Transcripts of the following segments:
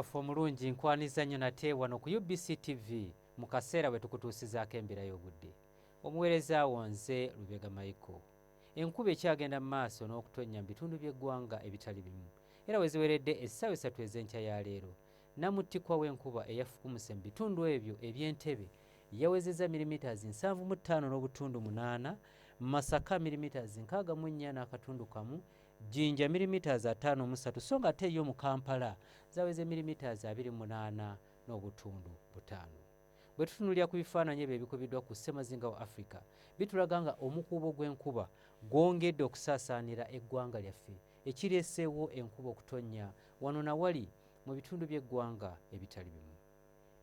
Omulabi waffe omulungi, nkwaniza nnyo nate wano ku UBC TV mu kaseera bwe tukutuusizaako embeera y'obudde. Omuweereza wo nze Lubega Michael. Enkuba ekyagenda mu maaso n'okutonnya mu bitundu by'eggwanga ebitali bimu, era we ziweredde essaawa 3 ez'enkya ya leero, namuttikwa w'enkuba eyafukumuse mu bitundu ebyo eby'Entebe yawezezza millimeters 75.8, Masaka millimeters 64.1, Jinja millimeters 53, so nga ate yo mu Kampala zaweze millimeters 28.5. Bwe tutunuulira ku bifaananyi ebyo ebikubiddwa ku ssemazinga wa Africa, bitulaga nga omukuubo gw'enkuba gwongedde okusaasaanira eggwanga lyaffe, ekireeseewo enkuba okutonnya wano na wali mu bitundu by'eggwanga ebitali bimu.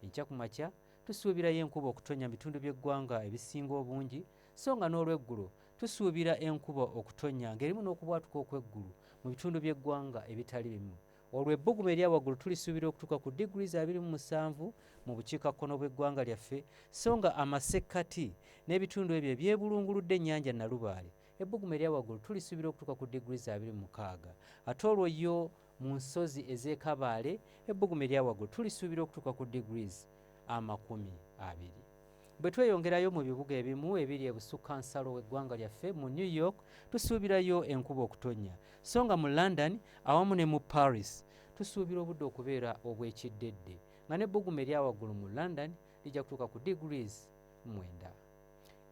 Enkya ku makya tusuubirayo enkuba okutonnya mu bitundu by'eggwanga ebisinga obungi, so nga n'olweggulo tusuubira enkuba okutonnya ng'erimu n'okubwatuka okw'eggulu mu bitundu by'eggwanga ebitali bimu. Olwo ebbugumu erya waggulu tulisuubira okutuuka ku degrees 27 mu bukiikakkono bw'eggwanga lyaffe, so nga amasekkati n'ebitundu ebyo ebyebulunguludde ennyanja Nalubaale ebbugumu erya waggulu tulisuubira okutuuka ku degrees 26. Ate olwo yo mu nsozi ez'e Kabaale ebbugumu erya waggulu tulisuubira okutuuka ku degrees 20. Bwe tweyongerayo mu bibuga ebimu ebiri ebusukkansalo w'eggwanga lyaffe, mu New York tusuubirayo enkuba okutonnya, so nga mu London awamu ne mu Paris tusuubira obudde okubeera obw'ekiddedde, nga n'ebbugumu erya waggulu mu London lijja kutuuka ku degrees 9.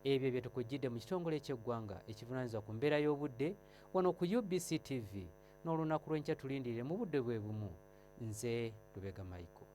Ebyo bye tukujjidde mu kitongole ky'eggwanga ekivunaanyizibwa ku mbeera y'obudde wano ku UBC TV. N'olunaku lw'enkya tulindirire mu budde bwe bumu. Nze Lubega Michael.